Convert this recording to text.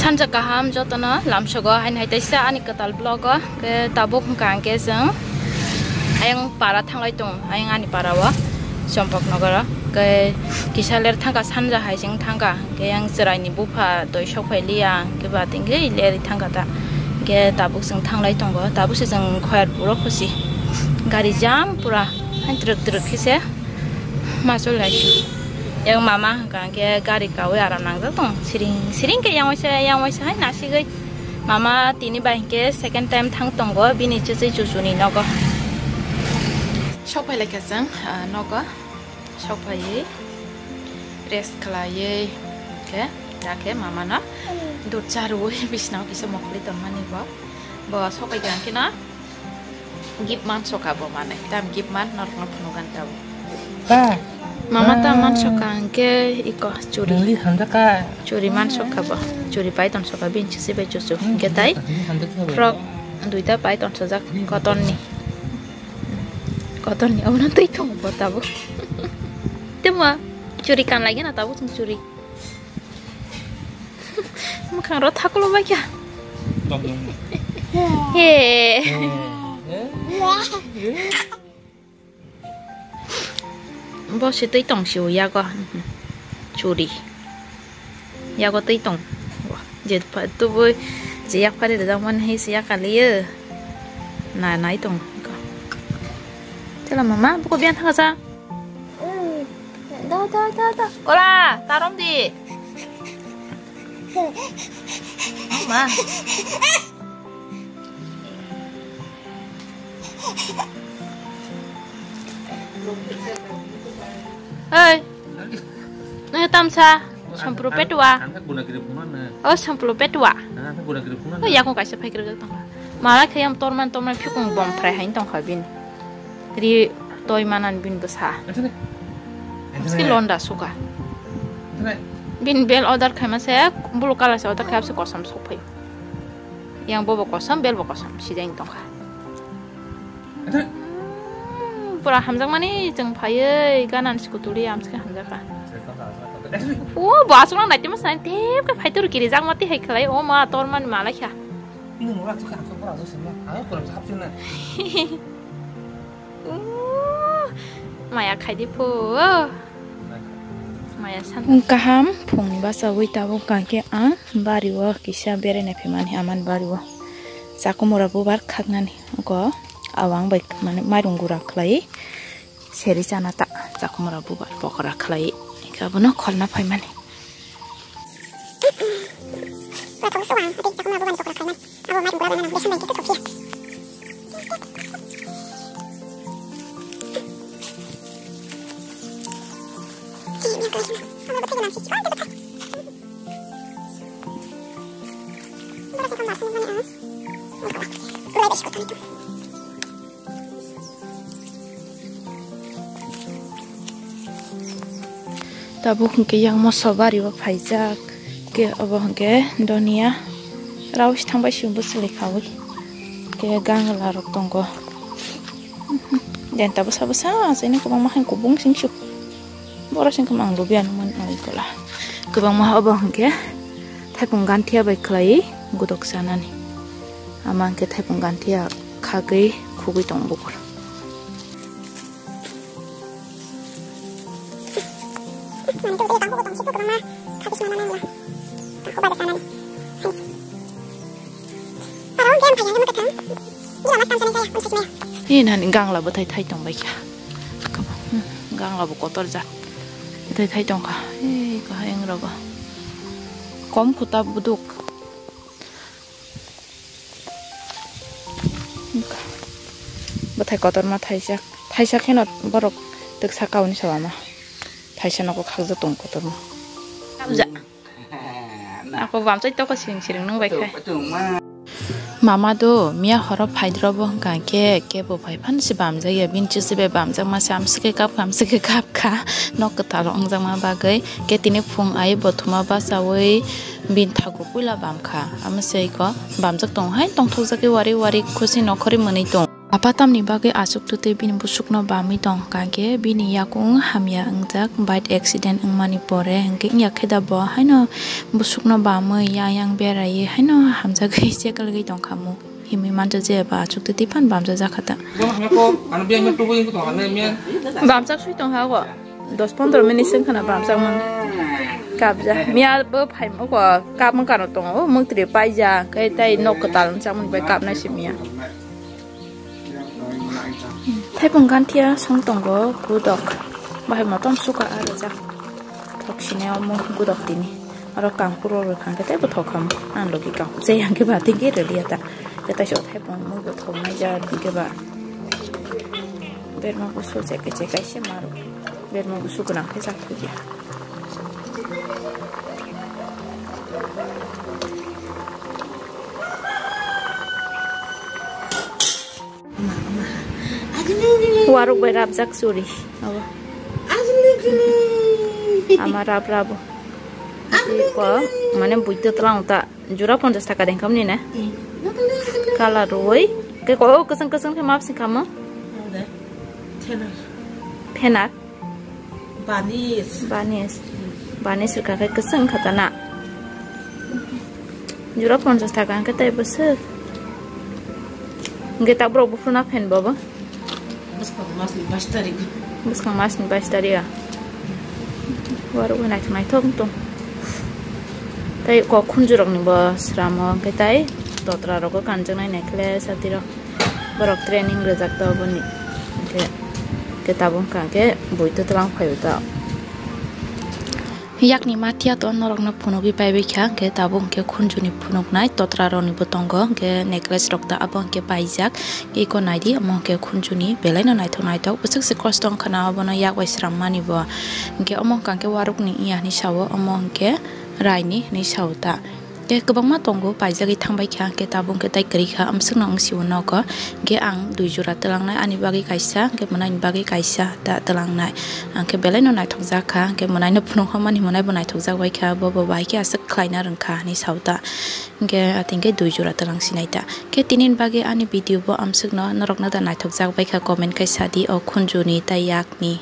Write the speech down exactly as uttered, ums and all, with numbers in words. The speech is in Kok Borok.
Sanja kaham jotono lamsogo, haini hai teisa ani kwtal vlog o. Ke tabuk hwnkha hwnkhe chwng ayang para thanglai tong, ayang ani para o Chompok nogoro. Ke kisa ler thangkha, sanja hai chwng thangkha, ke yang chwraini bupha doi sok phai liya, ke ba tingke leri thangkha ta. Ke tabuk chwng thanglai tongo, tabuk se chwng Khoyarpuro khusi. Gari jam pura, hai twrwk twrwk khe se. Ma choli lai. Yang mama hwnkha hwnkhe gari kaui aram nangjak tong. Siring siring khe yang waisa, yang waisa hai nasigwi. Mama tini bai hwnkhe second time thang tongo bini chuchwi chuchuni nogo. Sok phai lai kha chwng, ah, nogo. Sok phaiwi rest khlaiwi hwnkhe, ya khe mama no dut charwi bisnao kisa mokholi tongmani bo. Bo sok phai kha hwnkhe no. Gift man soka bo manwi. Tam gift man norokno phunukgan tabuk. Ba. Mama tam man soka hwnkhe iko churi. Nangli hamjaka. Churi man soka bo. Churi pai ton soka bini chuchwi bai chuchuk. Hmm, hwnkhe tai nangli hamjaka bo. Frock duita pai ton sojak cotton ni. Cotton ni obono twi tongo bo tabuk. Temo churi kan lagi na tabuk chwng churi. Mwkhang ro thakulo bai kha. He. Bo se twi tong sio yago. Churi. Yago twi tong. Je pa-, tubui je yak phari rijak mani hai se yak kaliyo. Na nai tong. Tela mama, buko biyan thangsa. Da, da, da, da. Ola, tarom di. Ma. Hei. Nang tamsa. Sampulu petua. Ang tak guna kiri puna na. Oh, sampulu petua. Ang tak guna kiri puna. Oh, na. Yakung kaisa phai kiri tong. Mala khayam torman torman phikung bom phrai hain tong kha bin. Ri toi manan bin bwsa. Ante ne. Ante ne. Ski londa suka. Ante ne. Bin bel order khaima se, blue color se order khaima se kosom sok phai. Yang bobo kosom, bel bo kosom, sideng tong kha. Ante ne. Hmm, pura hamjak mani chwng phaiwi ganan sikutuli amsike hamjak kha. Ante ne. O, bo aswk nang naitimo sai tep khe phai turu kiri jak mati hai khlai, o ma torman malai kha. Nung ora tu kan tu pura tu sini. Ayo pura tu hapsina. Uh, maya khaidi pho. Maya san. Kaham phungni basawi tabuk kangke ang bario kisa berene phimani aman bario. Chakumura bubar khaknani go awang bai mane mairung gura khlai seri chana ta chakumura bubar pokora khlai. Ika bono kholna phaimani. Pura thok suwa, ate chakumura bubar pokora khlai man. Abo mai gura bana, besan bai kito thok sia. Abo betai gana sisi, abo betai. Abo betai gana sisi, abo betai. Tabuk hwnkhe yang moso bario phaijak, khe obo hwnkhe donia raus thangbai si bwswlwi khaui, khe gangla rok tongo. Den ta bwsa bwsa achaino kwbangma hai kubung singsu. Borok sing khe mang lubi anw mani ang ikola. Kwbangma obo hwnkhe thaipung ganthia bai khlai gudok chanani. Ama hwnkhe thaipung ganthia khagwi khugwi tongo bukur. Ni nani gangla bwthai thai tong bai kha. Gangla bo kotor jat. Bwthai thai tong kha. Ei kahai wng rogo. Kom khuta buduk. Bwthai kotorma thaisa. Thaisa kheno borok twksa kauni sawama. Thaisa nogo khakjak tong kotorma. Ako bamsai toko siring siring nung bai khai. Mama do miya horo phaidrobo hwnkha khe kebo phai phano se bamjakya, bini chusi bai bamjakma se amswkhe kapkha, amswkhe kapkha, nok kwtal wngjakma bagwi. Khe tini phung ai bo thuma bachaui bini thago puila bamkha, amo se iko bamjak tongo hai tongthokjagwi wari wari khusi nokhorwi mwnwi tong. Apa tamni bagwi achuk twtwi bini busukno bamwi tong kha, hwnkhe bini yakung hamya wngjak, bike accident wngmani pore, hwnkhe wngya khe da bo haino busukno bamwi yang yang beraiwi haino hamjagwi chekalgwi tong kha mu. Himwi manjak je ba achuk twtwi phan bamjak jakha ta. Bamjak swi tong kha go. Dos pondro minute se wngkha na bamjakmani. Kapja. Miya bo phaima ko kapma kano tongo, o mwktwi paija, khe tei nok kwtal wngjakmani bai kapnai se miya. Thaipung ganthia song tongo, gudok. Bahai motom suka a rwjak. Thok sini omo gudok tini. Aro kangkuro rwkha hwnkhe teibo thok khamu. Ang logi kangkuk jai hwnkhe ba tingkhe rwliya ta. Tei taisok thaipung mui bo thok nai ja hwnkhe ba. Berma busu cheke chekaise maro. Berma busu gwnang khe chak thokya. Waruk bai rapjak churi. Abo. Ama rap rabo. Ko, mane buito tlang ta. Jura ponchas taka deng kamni na? Kala roi. Ke ko, o, kwchwng kwchwng khe map sing kamo? Phenar. Banis. Banis. Banis rwkha khe kwchwng kha ta na? Jura ponchas taka hwnkhe tei bwswk. Hwnkhe ta borok buphuru na phen bobo? Bwskang masni bais tarik. Bwskang masni bais tarik a. Warok bai naithok naithok wng tong. Tei kok khunjurokni bo sramo, hwnkhe tei totra rogo kanjaknai necklace, satiro. Borok training rwjak ta oboni. Hwnkhe, hwnkhe tabuk wngkha hwnkhe buito twlang phaio ta. Yakni mathiya to norokno phunugwi paibai kha, hwnkhe tabuk hwnkhe khunjuni phunuknai totra rokni bo tongo, hwnkhe necklace rok ta abo hwnkhe paijak. Iko naidi, omo hwnkhe khunjuni belaino naithok naithok, bwswk se kosto wngkha na obono yak bai swrammani bo. Hwnkhe omo wngkha hwnkhe warukni iya hinwi sao, omo hwnkhe raini hinwi sao ta. Tei kwbangma tongo paijagwi thangbai kha, hwnkhe tabuk hwnkhe tai kwrwi kha, amswkno wng sio nogo. Hwnkhe ang dui jora twlangnai, ani bagwi kaisa, hwnkhe mwnaini bagwi kaisa ta twlangnai. Ang khe belaino naithokjak kha, hwnkhe mwnaino phunuk hwnmani mwnaino naithokjak bai kha, bo bo bai khe aswk khlaina rwng kha hinwi sao ta. Hwnkhe ating khe dui jora twlang sinai ta. Khe tinini bagwi ani video bo amswkno norokno da naithokjak bai kha, comment khai sadi o khunjuni tei yakni.